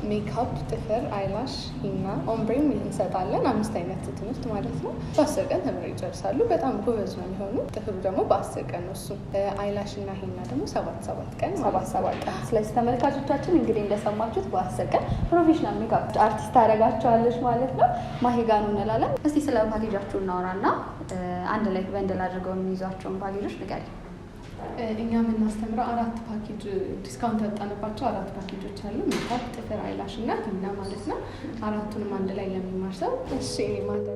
ሜካፕ፣ ጥፍር፣ eyelash፣ ሂና፣ ombre ም እንሰጣለን። አምስት አይነት ትምህርት ማለት ነው። በ10 ቀን ተምረው ይጨርሳሉ። በጣም ጎበዝ ነው የሚሆኑ። ጥፍሩ ደግሞ በ10 ቀን ነው እሱ። Eyelash እና ሂና ደግሞ 7 7 ቀን ማለት ሰባት ነው። 7 ቀን። ስለዚህ ተመልካቾቻችን እንግዲህ እንደሰማችሁት በ10 ቀን professional makeup artist ታደርጋቸዋለች ማለት ነው። ማሂጋ ነው እንላለን። እስቲ ስለ ፓኬጃችሁ እናወራና አንድ ላይ bundle አድርገው የሚይዟቸውን ፓኬጆች ንገሪኝ። እኛ የምናስተምረው አራት package፣ discount ያወጣንባቸው አራት ፓኬጆች አሉ። ሜካፕ፣ ጥፍር፣ eyelash እና ሂና ማለት ነው። አራቱንም አንድ ላይ ለሚማር ሰው እሺ እኔ ማለት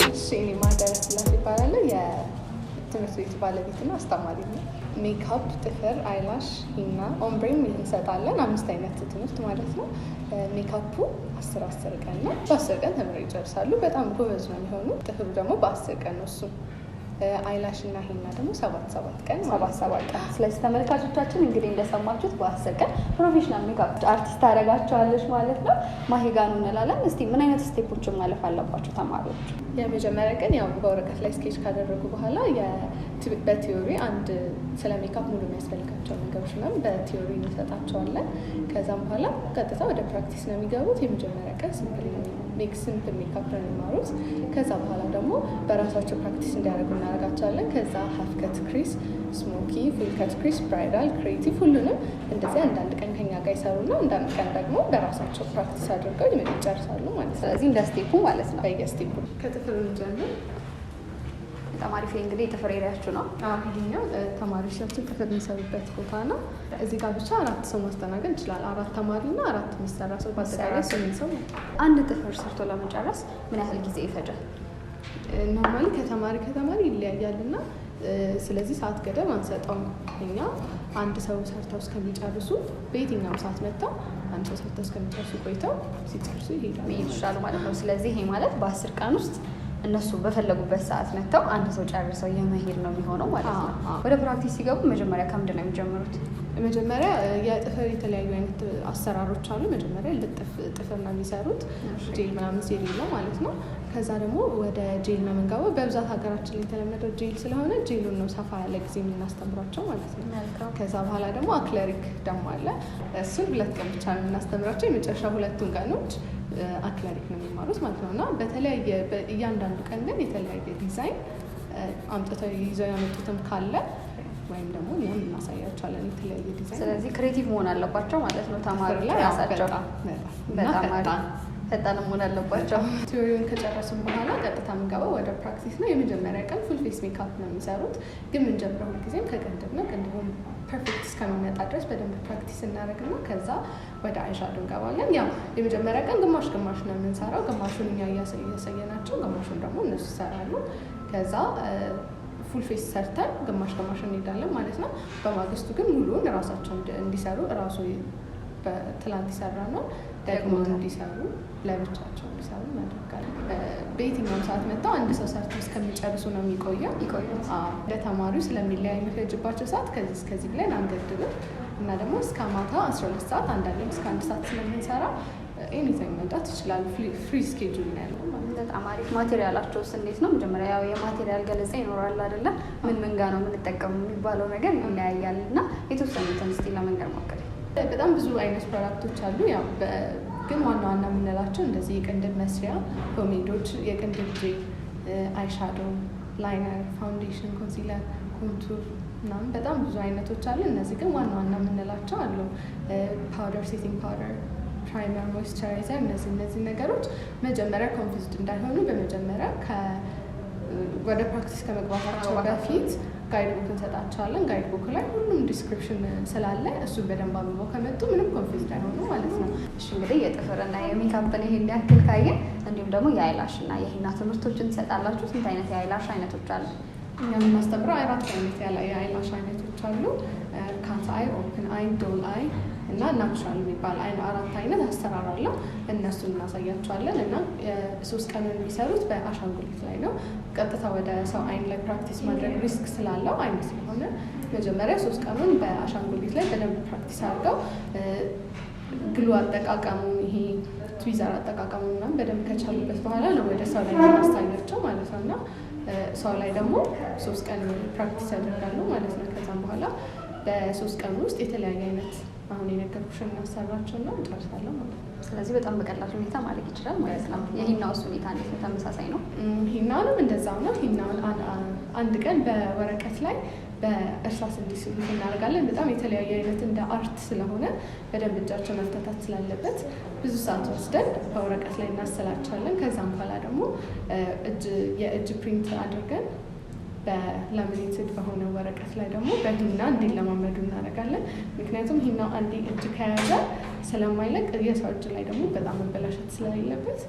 እሺ እኔ ማህደረ ስላሴ እባላለሁ። የትምህርት ቤቱ ባለቤትና አስተማሪ ነው። ሜካፕ፣ ጥፍር፣ eyelash፣ ሂና፣ ombre ም እንሰጣለን። አምስት አይነት ትምህርት ማለት ነው። ሜካፑ 10 10 ቀን ነው። በ10 ቀን ተምረው ይጨርሳሉ። በጣም ጎበዝ ነው የሚሆኑ። ጥፍሩ ደግሞ በ10 ቀን ነው እሱ። Eyelash እና ሂና ደግሞ 7 7 ቀን ማለት ሰባት ነው። 7 ቀን። ስለዚህ ተመልካቾቻችን እንግዲህ እንደሰማችሁት በ10 ቀን professional makeup artist ታደርጋቸዋለች ማለት ነው። ማሂጋ ነው እንላለን። እስቲ ምን አይነት step ኦችን ማለፍ አለባቸው ተማሪዎች? የመጀመሪያ ቀን ያው በወረቀት ላይ sketch ካደረጉ በኋላ በ theory አንድ ስለ ሜካፕ ሙሉ የሚያስፈልጋቸው ነገሮች ምናምን በ theory እንሰጣቸዋለን። ከዛም በኋላ ቀጥታ ወደ practice ነው የሚገቡት። የመጀመሪያ ቀን simple makeup ነው የሚማሩት። ከዛ በኋላ ደግሞ በራሳቸው practice እንዲያደርጉ እናደርጋቸዋለን። ከዛ half cut crease፣ smoky፣ full cut crease፣ bridal፣ creative ሁሉንም እንደዚህ አንዳንድ ቀን ከኛ ጋር ይሰሩና አንዳንድ ቀን ደግሞ በራሳቸው practice አድርገው ይጨርሳሉ ማለት ነው። ስለዚህ እንደ step ኡ ማለት ነው። በየ step ኡ ከጥፍር እንጀምር። በጣም አሪፍ። እንግዲህ የጥፍር area ኣችሁ ነው። አዎ፣ ይሄኛው ተማሪዎቻችን ጥፍር የሚሰሩበት ቦታ ነው። እዚህ ጋር ብቻ አራት ሰው ማስተናገድ እንችላለን። አራት ተማሪ እና አራት የሚሰራ ሰው፣ በአጠቃላይ ስምንት ሰው ማለት ነው። አንድ ጥፍር ሰርቶ ለመጨረስ ምን ያህል ጊዜ ይፈጃል? Normally ከተማሪ ከተማሪ ይለያያል እና ስለዚህ ሰዓት ገደብ አንሰጠውም። እኛ አንድ ሰው ሰርተው እስከሚጨርሱ በየትኛውም ሰዓት መጥተው አንድ ሰው ሰርተው እስከሚጨርሱ ቆይተው ሲጨርሱ ይሄዳሉ። መሄድ ይችላሉ ማለት ነው። ስለዚህ ይሄ ማለት በ10 ቀን ውስጥ እነሱ በፈለጉበት ሰዓት መጥተው አንድ ሰው ጨርሰው የመሄድ ነው የሚሆነው ማለት ነው። አዎ። ወደ practice ሲገቡ መጀመሪያ ከምንድን ነው የሚጀምሩት? መጀመሪያ የጥፍር የተለያዩ አይነት አሰራሮች አሉ። መጀመሪያ ልጥፍ ጥፍር ነው የሚሰሩት፣ ጄል ምናምን የሌለው ማለት ነው። ከዛ ደግሞ ወደ ጄል ነው የምንገባው። በብዛት ሀገራችን ላይ የተለመደው ጄል ስለሆነ ጄሉን ነው ሰፋ ያለ ጊዜ የምናስተምራቸው ማለት ነው። ከዛ በኋላ ደግሞ acrylic ደግሞ አለ። እሱን 2 ቀን ብቻ ነው የምናስተምራቸው። የመጨረሻ ሁለቱን ቀኖች acrylic ነው የሚማሩት ማለት ነው። እና በተለያየ እያንዳንዱ ቀን ግን የተለያየ ዲዛይን አምጥተው ይዘው ያመጡትም ካለ ወይም ደግሞ እኛም እናሳያቸዋለን የተለያየ ዲዛይን። ስለዚህ creative መሆን አለባቸው ማለት ነው ተማሪዎች ላይ አዎ፣ ራሳቸው። በጣም በጣም እና በጣም አሪፍ። ፈጣን። ፈጣን መሆን አለባቸው። Theory ውን ከጨረስን በኋላ ቀጥታ የምንገባው ወደ practice ነው። የመጀመሪያ ቀን full face makeup ነው የሚሰሩት። ግን የምንጀምረው ሁልጊዜም ከቅንድብ ነው። ቅንድቡን perfect እስከሚመጣ ድረስ በደንብ practice እናደርግና ከዛ ወደ eyeshadow እንገባለን። ያው የመጀመሪያ ቀን ግማሽ ግማሽ ነው የምንሰራው። ግማሹን እኛ እያሳየናቸው፣ ግማሹን ደግሞ እነሱ ይሰራሉ። ከዛ full face ሰርተን ግማሽ ግማሽ እንሄዳለን ማለት ነው። በማግስቱ ግን ሙሉውን እራሳቸው እንዲሰሩ፣ እራሱ በትላንት የሰራ ነው ደግሞ እንዲሰሩ፣ ለብቻቸው እንዲሰሩ እናደርጋለን። በየትኛውም ሰዓት መጥተው አንድ ሰው ሰርተው እስከሚጨርሱ ነው የሚቆየው። ይቆዩት። አዎ፣ ለተማሪው ስለሚለያይ የሚፈጅባቸው ሰዓት ከዚህ እስከዚህ ብለን አንገድብም እና ደግሞ እስከ ማታ 12 ሰዓት፣ አንዳንዴም እስከ 1 ሰዓት ስለምንሰራ anytime መምጣት ይችላሉ። Free schedule ነው ያለው ማለት ነው። በጣም አሪፍ። Material ኣቸውስ እንዴት ነው? መጀመሪያ ያው የ material ገለጻ ይኖራል አይደለ? ምን ምን ጋር ነው የምንጠቀመው የሚባለው ነገር ይለያያል እና የተወሰኑትን እስቲ ለመንገር ሞክሪ። በጣም ብዙ አይነት product ኦች አሉ። ያው ግን ዋና ዋና የምንላቸው እንደዚህ የቅንድብ መስሪያ pomade ኦች፣ የቅንድብ gel፣ eyeshadow፣ liner፣ foundation፣ concealer፣ contour ምናምን በጣም ብዙ አይነቶች አሉ። እነዚህ ግን ዋና ዋና የምንላቸው አሉ። Powder፣ setting powder፣ primer፣ moisturizer፣ እነዚህ ነገሮች መጀመሪያ confused እንዳይሆኑ በመጀመሪያ ወደ practice ከመግባታቸው በፊት guide book እንሰጣቸዋለን። Guide book ላይ ሁሉም description ስላለ እሱን በደንብ አንብበው ከመጡ ምንም confused አይሆኑ ማለት ነው። እሺ፣ እንግዲህ የጥፍርና የሜካፕን ይሄን ያክል ካየን እንዲሁም ደግሞ የ eyelash እና የሂና ትምህርቶችን ትሰጣላችሁ። ስንት አይነት የ eyelash አይነቶች አሉ? እኛ የምናስተምረው አራት አይነት ያለ የ eyelash አይነቶች አሉ። Cat eye፣ open eye፣ doll eye እና natural የሚባል አራት አይነት አሰራር አለው። እነሱን እናሳያቸዋለን እና 3 ቀኑን የሚሰሩት በአሻንጉሊት ላይ ነው። ቀጥታ ወደ ሰው አይን ላይ practice ማድረግ risk ስላለው አይን ስለሆነ መጀመሪያ 3 ቀኑን በአሻንጉሊት ላይ በደንብ practice አድርገው glue አጠቃቀሙን ይሄ tweezer አጠቃቀሙን ምናምን በደንብ ከቻሉበት በኋላ ነው ወደ ሰው ላይ የምናሳያቸው ማለት ነው። እና ሰው ላይ ደግሞ 3 ቀን practice ያደርጋሉ ማለት ነው። ከዛም በኋላ በ3 ቀን ውስጥ የተለያየ አይነት አሁን የነገርኩሽን እናሰራቸውና እንጨርሳለን ማለት ነው። ስለዚህ በጣም በቀላል ሁኔታ ማለቅ ይችላል ማለት ነው። የሂናውስ ሁኔታ እንዴት ነው? ተመሳሳይ ነው? ሂናውንም እንደዛው ነው። ሂናውን አንድ ቀን በወረቀት ላይ በእርሳስ እንዲስሉት እናደርጋለን። በጣም የተለያየ አይነት እንደ art ስለሆነ በደንብ እጃቸው መፍታታት ስላለበት ብዙ ሰዓት ወስደን በወረቀት ላይ እናስላቸዋለን። ከዛም በኋላ ደግሞ የእጅ print አድርገን በ laminated በሆነ ወረቀት ላይ ደግሞ በሂና እንዲለማመዱ እናደርጋለን። ምክንያቱም ሂናው አንዴ እጅ ከያዘ ስለማይለቅ የሰው እጅ ላይ ደግሞ በጣም መበላሸት ስለሌለበት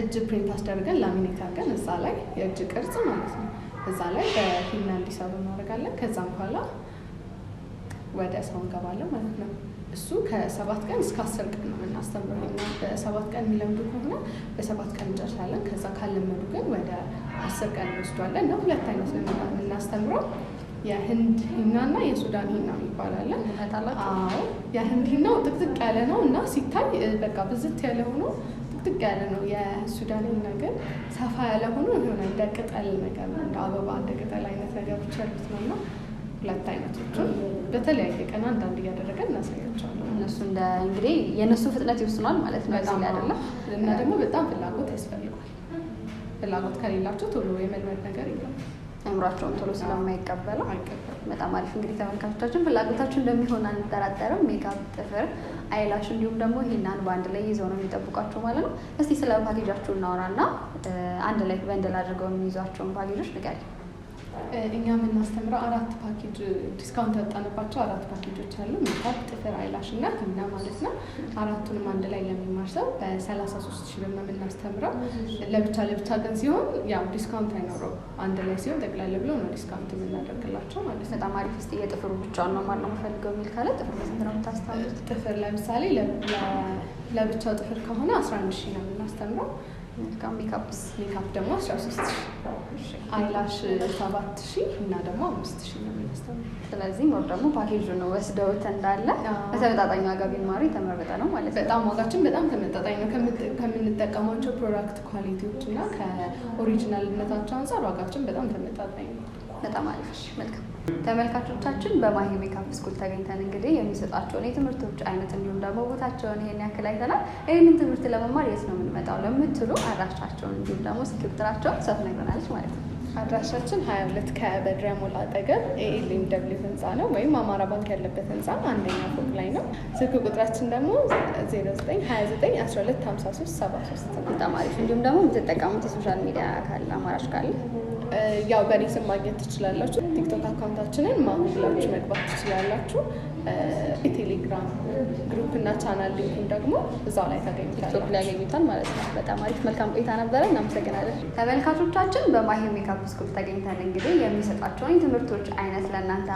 እጅ print አስደርገን laminate አድርገን እዛ ላይ የእጅ ቅርጽ ማለት ነው እዛ ላይ በሂና እንዲሰሩ እናደርጋለን። ከዛም በኋላ ወደ ሰው እንገባለን ማለት ነው። እሱ ከ7 ቀን እስከ 10 ቀን ነው የምናስተምረው። ሂና በ7 ቀን የሚለምዱ ከሆነ በ7 ቀን እንጨርሳለን። ከዛ ካለመዱ ግን ወደ 10 ቀን እንወስደዋለን። እና ሁለት አይነት ነው የምናስተምረው፣ የህንድ ሂና እና የሱዳን ሂና የሚባል አለ። አዎ የህንድ ሂናው ጥቅጥቅ ያለ ነው እና ሲታይ በቃ ብዝት ያለ ሆኖ ጥቅጥቅ ያለ ነው። የሱዳን ሂና ግን ሰፋ ያለ ሆኖ የሆነ እንደ ቅጠል ነገር ነው፣ እንደ አበባ እንደ ቅጠል አይነት ነገሮች ያሉት ነው። እና ሁለት አይነቶቹን በተለያየ ቀን አንዳንድ እያደረገን እናሳያቸዋለን። እነሱ እንደ እንግዲህ የእነሱ ፍጥነት ይወስኗል ማለት ነው እዚህ ላይ አይደለም። እና ደግሞ በጣም ፍላጎት ያስፈልጓል። ፍላጎት ከሌላቸው ቶሎ የመልመድ ነገር የለም። አእምሯቸውም ቶሎ ስለማይቀበለው አይቀበልም። በጣም አሪፍ። እንግዲህ ተመልካቾቻችን ፍላጎታችሁ እንደሚሆን አንጠራጠርም። ሜካፕ፣ ጥፍር፣ eyelash እንዲሁም ደግሞ ሂናን በአንድ ላይ ይዘው ነው የሚጠብቋቸው ማለት ነው። እስቲ ስለ ፓኬጃችሁ እናወራና አንድ ላይ bundle አድርገው የሚይዟቸውን ፓኬጆች ንገሪኝ። እኛ የምናስተምረው 4 package discount ያወጣንባቸው 4 ፓኬጆች አሉ። ሜካፕ፣ ጥፍር፣ eyelash እና ሂና ማለት ነው። አራቱንም አንድ ላይ ለሚማር ሰው በ33,000 ብር ነው የምናስተምረው። ለብቻ ለብቻ ግን ሲሆን ያው discount አይኖረውም። አንድ ላይ ሲሆን ጠቅላላ ብሎ ነው discount የምናደርግላቸው ማለት ነው። በጣም አሪፍ። እስቲ የጥፍሩ ብቻውን ነው ማለት ነው የምፈልገው የሚል ካለ ጥፍር በስንት ነው የምታስተምሩት? ጥፍር ለምሳሌ ለብቻው ጥፍር ከሆነ 11,000 ነው የምናስተምረው። መልካም። ሜካፕስ? ሜካፕ ደግሞ 13,000፣ eyelash 7,000 እና ደግሞ 5,000 ነው የምናስተምረው። ስለዚህ more ደግሞ ፓኬጁን ወስደውት እንዳለ በተመጣጣኝ ዋጋ ቢማሩ የተመረጠ ነው ማለት ነው። በጣም ዋጋችን በጣም ተመጣጣኝ ነው። ከምንጠቀማቸው product quality ዎች እና ከ original ነታቸው አንጻር ዋጋችን በጣም ተመጣጣኝ ነው። በጣም አሪፍ። እሺ መልካም። ተመልካቾቻችን በማሂ makeup school ተገኝተን እንግዲህ የሚሰጧቸውን የትምህርቶች አይነት እንዲሁም ደግሞ ቦታቸውን ይሄን ያክል አይተናል። ይህንን ትምህርት ለመማር የት ነው የምንመጣው ለምትሉ አድራሻቸውን እንዲሁም ደግሞ ስልክ ቁጥራቸውን እሷ ትነግረናለች ማለት ነው። አድራሻችን 22 ከበድሪያ ሞል አጠገብ ALMW ህንፃ ነው፣ ወይም አማራ ባንክ ያለበት ህንፃ አንደኛ ፎቅ ላይ ነው። ስልክ ቁጥራችን ደግሞ 0929 12 53 73 ነው። በጣም አሪፍ። እንዲሁም ደግሞ የምትጠቀሙት የ social media ካለ አማራጭ ካለ ያው በእኔ ስም ማግኘት ትችላላችሁ። ቲክቶክ account ኣችንን ማሁ ብላችሁ መግባት ትችላላችሁ። የቴሌግራም group እና channel link ኡን ደግሞ እዛው ላይ ታገኙታላችሁ። ቲክቶክ ላይ ያገኙታል ማለት ነው። በጣም አሪፍ መልካም ቆይታ ነበረ። እናመሰግናለን። ተመልካቾቻችን በማሂ makeup school ተገኝተን እንግዲህ የሚሰጧቸውን የትምህርቶች አይነት ለእናንተ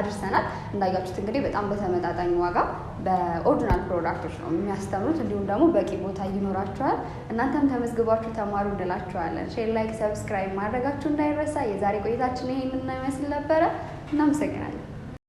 አድርሰናል። እንዳያችሁት እንግዲህ በጣም በተመጣጣኝ ዋጋ በ original product ኦች ነው የሚያስተምሩት። እንዲሁም ደግሞ በቂ ቦታ ይኖራቸዋል። እናንተም ተመዝግባችሁ ተማሩ እንላችኋለን። Share፣ like፣ subscribe ማድረጋችሁ እንዳይረሳ። የዛሬ ቆይታችን ይሄንን ይመስል ነበረ። እናመሰግናለን።